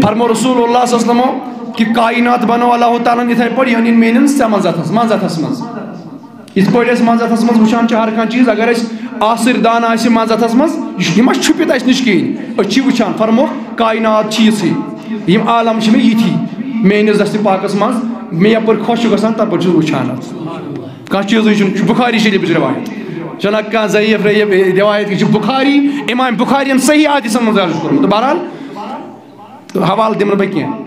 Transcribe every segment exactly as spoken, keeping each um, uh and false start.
فرمو رسول اللہ صلی اللہ علیہ وسلم کہ کائنات بنو اللہ تعالیٰ ہن یِتھے پٲٹھۍ، یعنی میٲنِس ژےٚ منٛز اتھس، منٛز اتھس منٛز۔ یِتھ پٲٹھۍ أسۍ منٛز اتھس منٛز وٕچھان چھِ ہر کانٛہہ چیٖز، اگر اَسہِ آسٕرۍ دان آسہِ منٛز اتھس منٛز، یہِ چھُ، یہِ ما چھُ چھُپِتھ اَسہِ نِش کِہیٖنۍ؟ أسۍ چھِ وٕچھان، فرموکھ کائنات چھِ یِژھٕے، یِم عالم چھِ مےٚ یِتھی، میٲنِس دستِ پاکس منٛز، مےٚ یپٲرۍ خۄش چھُ گژھان، تپٲرۍ چھُس بہٕ وٕچھان اتھ۔ کانٛہہ چیٖزٕے چھُنہٕ، یہِ چھُ بخاری شریفٕچ رٮ۪وایت، چھُنہ کانٛہہ ضعیف رٮ۪-، یہِ رٮ۪وایت، یہِ چھُ بخاری، امام بخاری یَن صحیح حدیثن منٛز درج کوٚرمُت۔ تہٕ بہرحال، تہٕ حوالہٕ دِمہٕ نہٕ بہٕ کینٛہہ،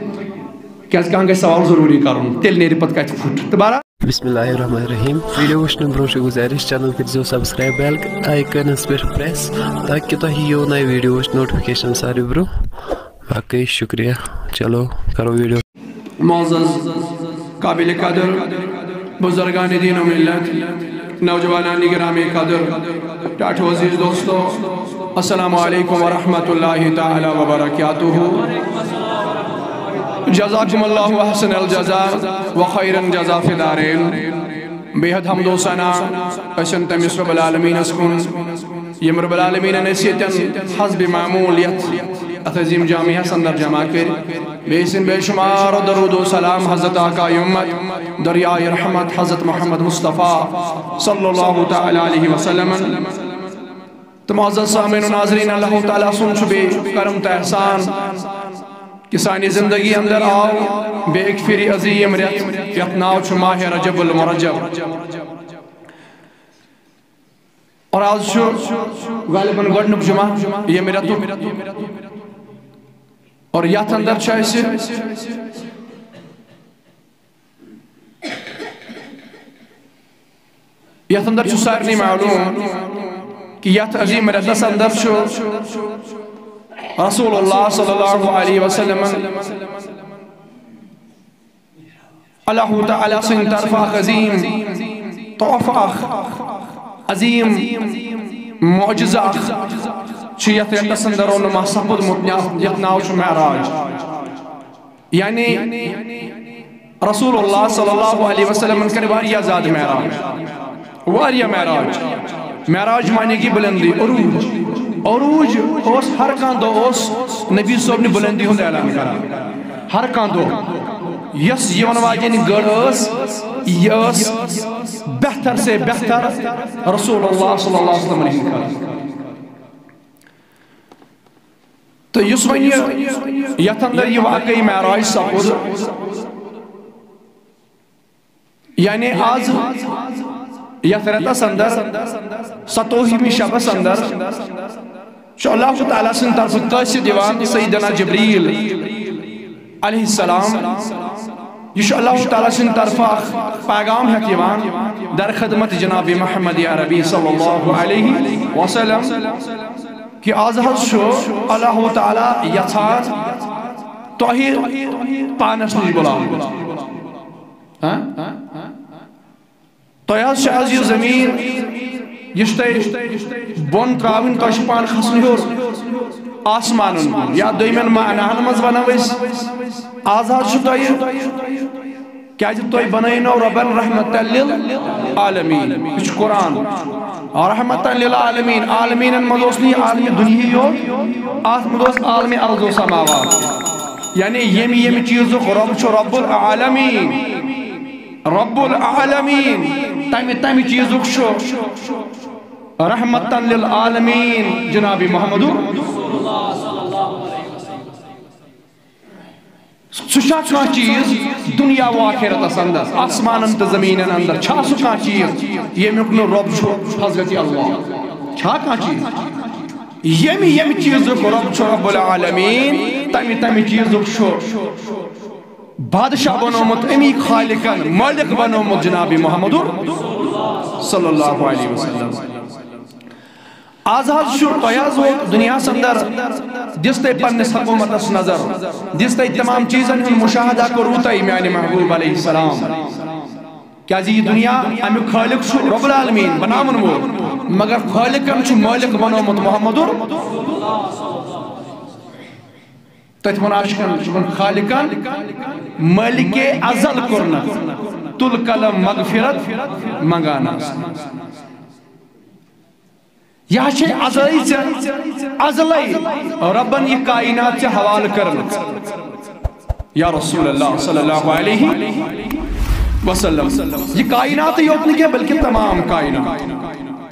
کیٛازِ کانٛہہ گژھِ سوال ضروٗری کرُن، تیٚلہِ نیرِ پتہٕ کتھِ پھُٹ۔ تہٕ بہرحال، بسم اللہ الرحمن الرحیم۔ ویڈیو وٕچھنہٕ برونٛہہ چھِ گُزٲرِش، چینل کٔرزیو سبسکرائب، بیل آئیکنس پٮ۪ٹھ پریس، تاکہِ تۄہہِ یِیو نٔے ویڈیووٕچ نوٹیفکیشن ساروی برونٛہہ۔ باقٕے شُکریہ۔ چلو، کرو ویڈیو۔ معزز، قابل قدر بزرگان دین و ملت، نوجوانان گرامی قدر، ٹاٹھو عزیز دوستو، السلام علیکم ورحمۃ اللہ تعالی وبرکاتہ۔ جزاکم اللہ احسن الجزا و خیرا جزا فی دارین۔ بے حد حمد و ثنا ٲسِن تٔمِس رب العالمینس کُن، ییٚمۍ رب العالمینن أسۍ ییٚتٮ۪ن حسب معمول یتھ، اتھ عظیم جامعس اندر جمع کٔرۍ۔ بیٚیہِ سٕنٛدۍ بے شمار درود و سلام حضرت آقا امت، دریائے رحمت حضرت محمد مصطفیٰ صلی اللہ تعالی علیہ وسلم۔ تہٕ معزز سامعین و ناظرین، اللہ تعالیٰ سُنٛد چھُ بیٚیہِ کرم تہٕ احسان کہ سانہِ زندگی اندر آو بیٚیہِ اکہِ پھِرِ عظیم رٮ۪تھ، یتھ ناو چھُ ماہ رجب المرجب۔ اور آز چھُ غالباً گۄڈنیُک جمعہ ییٚمہِ رٮ۪تُک۔ اور یتھ اندر چھُ اسہِ، یتھ اندر چھُ سارنٕے معلوم کہ یتھ عظیم رٮ۪تس اندر چھُ رسول اللہ صلی اللہ علیہ وسلم اللہ تعالیٰ سٕنٛدِ طرفہٕ اکھ عظیم تحفہٕ، اکھ عظیم معجزہ اکھ چھُ یتھ رٮ۪تس اندر رونما سپُدمُت، یتھ ناو چھُ معراج۔ یعنی رسول اللہ صلی اللہ علیہ وسلمن کٔرۍ واریاہ زیادٕ معراج، واریاہ معراج۔ معراج معنی گٔے بلندی، عروج۔ عروج اوس ہر کانٛہہ دۄہ اوس نبی صٲبنہِ بلندی ہُنٛد اعلان کران۔ ہر کانٛہہ دۄہ یۄس یِوان واجیٚنۍ گٔر ٲس، یہِ ٲس بہتر سے بہتر رسول اللہ صلی اللہ علیہ وسلم ہٕنٛدۍ خٲطرٕ۔ تہٕ یُس وۄنۍ یہِ یتھ اندر یہِ واقعی معراج سپُد، یعنی آز یتھ رٮ۪تس اندر، ستوہمہِ شبس اندر، چھُ اللہ تعالیٰ سٕنٛدِ طرفہٕ قٲصد یِوان سیدنا جبریل علیہ السلام۔ یہِ چھُ اللہ تعالیٰ سٕنٛدِ طرفہٕ اکھ پیغام ہٮ۪تھ یِوان در خدمت جناب محمد عربی صلی اللہ علیہ وسلم کہ آز حظ چھُ اللہ تعالیٰ یژھان تۄہہِ پانس نِش بُلاوُن۔ ہاں؟ تۄہہِ حظ چھِ آز یہِ زٔمیٖن، یہِ چھِ تۄہہِ بۄن ترٛاوٕنۍ، تۄہہِ چھِ پانہٕ کھسُن ہیوٚر آسمانن کُن۔ یا دوٚیمٮ۪ن معناہن منٛز ونو أسۍ، آز حظ چھُ تۄہہِ، کیازِ تۄہہِ بنٲونو رۄبن رحمت للعالمین۔ یہِ چھُ قرآن۔ رحمت للعالمین، عالمیٖنن منٛز اوس نہٕ یہِ عالمِ دُنیاہٕے یوت، اتھ منٛز اوس عالمِ ارض و سماوات۔ یعنی ییٚمہِ ییٚمہِ چیٖزُک رۄب چھُ رب العالمین۔ رب العالمین تمہِ تمہِ چیٖزُک چھُ رحمتن للعالمین جناب محمد۔ سُہ چھا کانٛہہ چیٖز دُنیا و آخرتس اندر، آسمانن تہٕ زٔمیٖنن اندر چھا سُہ کانٛہہ چیٖز ییٚمیُک نہٕ رۄب چھُ حضرت اللہ؟ چھا کانٛہہ چیٖز؟ ییٚمہِ ییٚمہِ چیٖزُک رۄب چھُ رب العالمین، تمہِ تمہِ چیٖزُک چھُ بادشاہ بنومُت، امی خالقن مٲلِک بنومُت جناب محمد صلی اللہ علیہ وسلم۔ آز حظ چھُ تۄہہِ حظ ووت دُنیاہس اندر، دِژ تۄہہِ پننِس حکومتس نظر، دِژ تۄہہِ تمام چیٖزن ہُنٛد مشاہدہ کوٚروٕ تۄہہِ میانہِ محبوب علیہ السلام۔ کیازِ یہِ دُنیا امیُک خالق چھُ رب العالمین بناون وول، مگر خالقن چھُ مٲلِک بنومُت محمد۔ تتھ ونان عاشقن، خالقن مٲلِکِ ازل کوٚرنس، تُل قلم مغفرت منگانس۔ یہِ چھے ازلے ژےٚ، ازلے رۄبن یہِ کائنات ژےٚ حوالہٕ کٔرمٕژ۔ یا رسول اللہ صلی اللہ علیہ وسلم۔ یہ کائنات یوت نہٕ کینٛہہ، بلکہ تمام کائنات،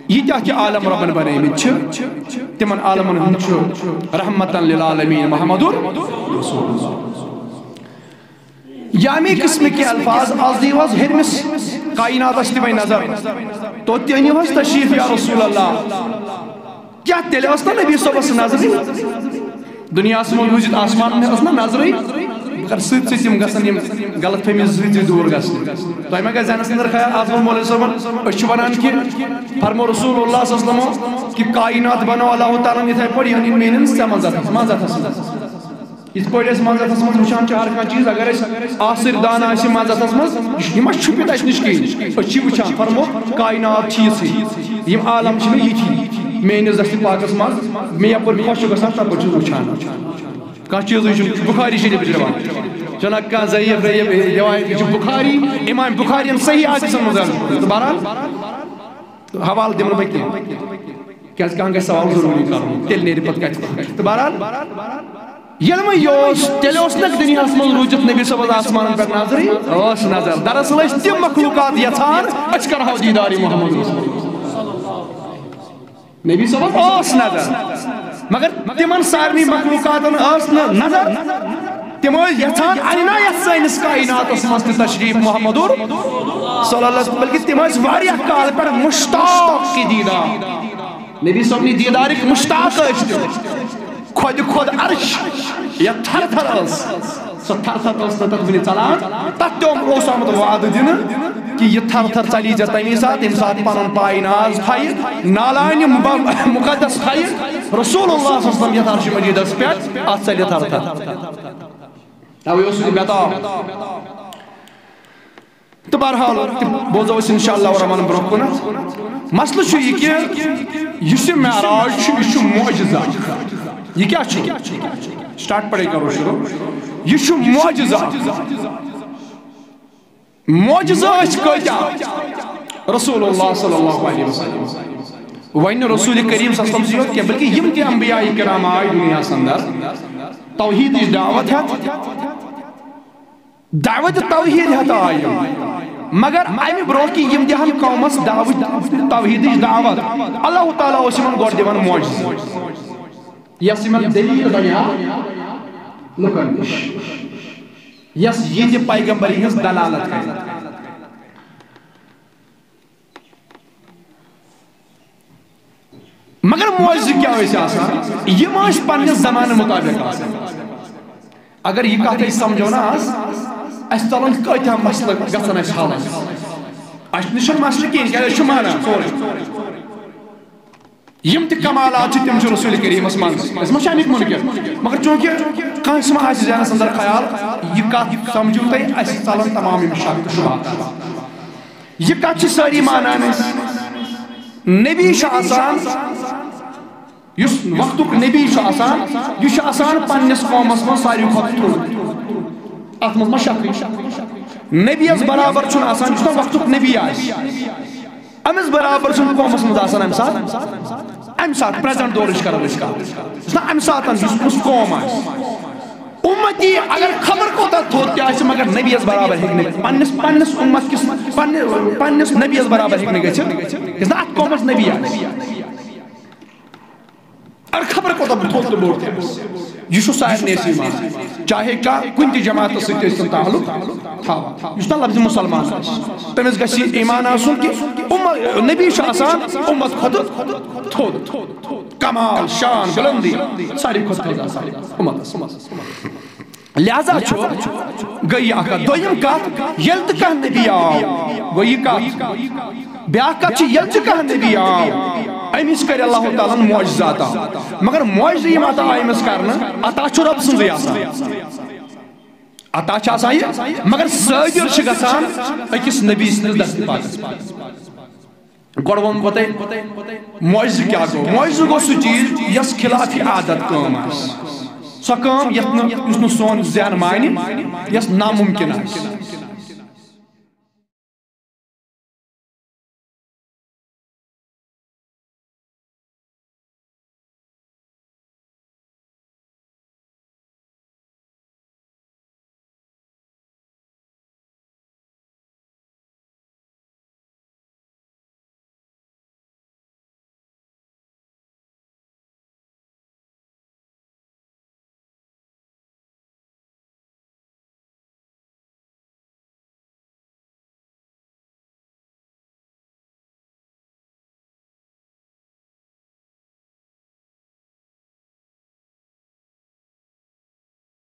ییٖتیٛاہ تہِ عالم ربن بنٲومٕتۍ چھِ، تِمن عالمن ہُنٛد چھُ رحمتاً للعالمین محمد رسول اللہ۔ یعنی قسمٕکۍ الفاظ، از دِیِو حظ ہیٚرمِس کائناتس تہِ وۄنۍ نظر، توٚت تہِ أنِو حظ تشریف یا رسول اللہ۔ کیٛاہ تیٚلہِ ٲس نہ نبی صٲبس نظرٕے؟ دُنیاہس منٛز روٗزِتھ آسمانن ٲس نہ نظرٕے؟ بہٕ کرٕ سۭتۍ سۭتۍ تِم گژھن یِم غلط فہمی سۭتۍ سۭتۍ دوٗر گژھنہِ۔ تۄہہِ ما گژھِ ذہنس اندر خیال، از ووٚن مولوی صٲبن، أسۍ چھِ ونان کہِ فرمو رسول اللہ صلی اللہ علیہ وسلمو کہِ کائنات بنٲو اللہ تعالیٰ ہن یِتھے پٲٹھۍ، یعنی میٲنِس ژےٚ منٛز اتھس منٛز اتھس منٛز۔ یِتھ پٲٹھۍ أسۍ منٛز اتھس منٛز وٕچھان چھِ ہر کانٛہہ چیٖز، اگر أسۍ آسٕرۍ دان آسہِ منٛز اتھس منٛز، یہِ چھُ، یہِ ما چھُپِتھ اَسہِ نِش کِہیٖنۍ؟ أسۍ چھِ وٕچھان، فرمو، کائنات چھِ یِژھٕے، یِم عالم چھِ مےٚ یِتھی، میٲنِس دستِ پاکس منٛز، مےٚ یپٲرۍ خۄش چھُ گژھان، تپٲرۍ چھُس وٕچھان۔ کانٛہہ چیٖزٕے چھُنہٕ، بخاری شریفٕچ رِوایت چھنہ کانٛہہ ضعیف رعیف رِوایت، یہِ چھُ بخاری، امام بخاری یَن صحیح حدیثن منٛز درج کوٚرمُت۔ تہٕ بہرحال، حوالہٕ دِمہٕ نہٕ بہٕ کینٛہہ، کیٛازِ کانٛہہ گژھِ سوال ضروٗری کرُن، تیٚلہِ نیرِ پتہٕ کتہِ۔ تہٕ بہرحال، ییٚلہِ وۄنۍ یہِ اوس، تیٚلہِ اوس نہٕ دُنیاہَس منٛز روٗزِتھ نبی صٲبَس آسمانَن پٮ۪ٹھ نظرٕے؟ ٲس نظر۔ دراصل ٲسۍ تِم مخلوٗقات یَژھان، أسۍ کَرٕہاو دیٖدارِ محمد رسول۔ نبی صٲبَس ٲس نظر، مگر تِمَن سارنٕے مخلوٗقاتَن ٲس نہٕ نظر۔ تِم ٲسۍ یَژھان اَنہِ نا یَتھ سٲنِس کائناتَس منٛز تہِ تشریٖف محمدُر صلی اللہ علیہ وسلم، بلکہِ تِم ٲسۍ واریاہ کالہٕ پٮ۪ٹھ مُشتاق کہِ دیٖدار۔ نبی صٲبنہِ دیٖدارٕکۍ مُشتاق ٲسۍ تِم۔ کھۄدِ کھۄد عرش، یتھ تھر تھر ٲس، سۄ تھر تھر ٲس نہٕ تتھ وُنہِ ژلان۔ تتھ تہِ اوس آمُت وعدٕ دِنہٕ کہِ یہِ تھر تھر ژلی ژےٚ تمی ساتہٕ، ییٚمہِ ساتہٕ پنُن پاے ناز تھایہِ، نالانہِ مب-، مقدس تھایہِ، رسول اللہ صلی اللہ علیہ وسلم یتھ عرشِ مجیدس پٮ۪ٹھ، اتھ ژلہِ تھر تھر۔ توے اوس یہِ بے تاب۔ تہٕ بہرحال، تہِ بوزو أسۍ انشاءاللہ الرحمن برونٛہہ کُنتھ۔ مسلہٕ چھُ یہِ کہِ یُس یہِ معراج چھُ، یہِ چھُ معجزہ۔ یہِ کیٛاہ چھُ؟ سٹارٹ پڑے کرو شروع۔ یہِ چھُ معجزہ۔ معجزہ ٲسۍ کۭتیٛاہ؟ رسول اللہ صلی اللہ علیہ وسلم۔ وۄنۍ نہٕ رسول کریم صلی اللہ علیہ وسلم سٕے یوت کینٛہہ، بلکہِ یِم تہِ انبیاء کرام آے دُنیاہس اندر، توحیدٕچ دعوت ہٮ۪تھ، دعوت توحید ہٮ۪تھ آے یِم۔ مگر امہِ برونٛہہ کہِ یِم دِہن قومس دعوت توحیدٕچ دعوت، اللہ تعالیٰ اوس یِمن گۄڈٕ دِوان معجزٕ، یۄس یِمن دلیل بنیٛاو لُکن نِش، یۄس یہِ تہِ پیغمبر یِہنٛز دلالت کرِ۔ مگر معجزٕ کیٛاہ ٲسۍ آسان؟ یِم ٲسۍ پننِس زمانہٕ مطابق آسان۔ اگر یہِ کتھ أسۍ سمجھو نا آز، اسہِ ژلن کۭتیاہ مسلہٕ گژھن اسہِ حل۔ اسہِ نِش چھُنہٕ مسلہٕ کِہیٖنۍ، کیٛازِ أسۍ چھِ مانان سورُے۔ یِم تہِ کمالات چھِ، تِم چھِ رسول کریٖمس منٛز۔ أسۍ ما چھِ امیُک مُنکر؟ مگر چوٗنٛکہِ کٲنٛسہِ ما آسہِ ذہنس اندر خیال، یہِ کتھ سمجھِو تُہۍ، اسہِ ژلن تمام یِم شک تہٕ شبہات۔ یہِ کتھ چھِ سٲری مانان أسۍ۔ نبی چھُ آسان، یُس وقتُک نبی چھُ آسان، یہِ چھُ آسان پننِس قومس منٛز ساروی کھۄتہٕ تھوٚد۔ اتھ منٛز ما شکٕے؟ نبی یس برابر چھُنہٕ آسان، یُس نہٕ وقتُک نبی آسہِ۔ أمِس برابر چھُنہٕ قومس منٛز آسان امہِ ساتہٕ، امہِ ساتہٕ پریزنٹ دورٕچ کرو أسۍ کتھ، یُس نہٕ امہِ ساتہٕ یُس، یُس قوم آسہِ۔ اُمتی اگر خبر کوٗتاہ تھوٚد تہِ آسہِ، مگر نبی یس برابر ہیٚکہِ نہٕ، پننِس، پننِس اُمت کِس، پننہِ، پننِس نبی یس برابر ہیٚکہِ نہٕ گٔژھِتھ، یُس نہٕ اتھ قومس نبی آسہِ۔ اگر خبر کوٗتاہ تھوٚد تہٕ بوٚڑ تہِ آسہِ، یہِ چھُ سارنٕے اَسہِ ایمان۔ چاہے کانٛہہ کُنہِ تہِ جماعتس سۭتۍ ٲسۍ تن تعلق تھاوان، یُس نہٕ لفظ مسلمان آسہِ، تٔمِس گژھِ یہِ ایمان آسُن کہِ اُمت، نبی چھُ آسان اُمت کھۄتہٕ تھوٚد۔ کمال، شان، بلندی ساروی کھۄتہٕ تھٔز آسان اُمتس۔ لہذا چھُ، گٔے یہِ اکھ کتھ۔ دوٚیِم کتھ، ییٚلہِ تہِ کانٛہہ نبی آو، گوٚو یہِ کتھ، بیٛاکھ کتھ چھِ، ییٚلہِ تہِ کانٛہہ نبی آو، أمِس کٔرۍ اللہ تعالیٰ ہن معجزٕ عطا۔ مگر معجزٕ یِم عطا آیہِ أمِس کرنہٕ، عطا چھُ رۄب سٕنٛزٕے آسان۔ عطا چھُ آسان یہِ، مگر صٲبِر چھِ گژھان أکِس نبی سٕنٛدِس دستِ پاکس پٮ۪ٹھ۔ گۄڈٕ ووٚن بہٕ تۄہہِ، معجزٕ کیٛاہ گوٚو؟ معجزٕ گوٚو سُہ چیٖز یۄس خلاف عادت کٲم آسہِ، سۄ کٲم یَتھ نہٕ، یُس نہٕ سون ذہن مانہِ، یۄس نامُمکِن آسہِ۔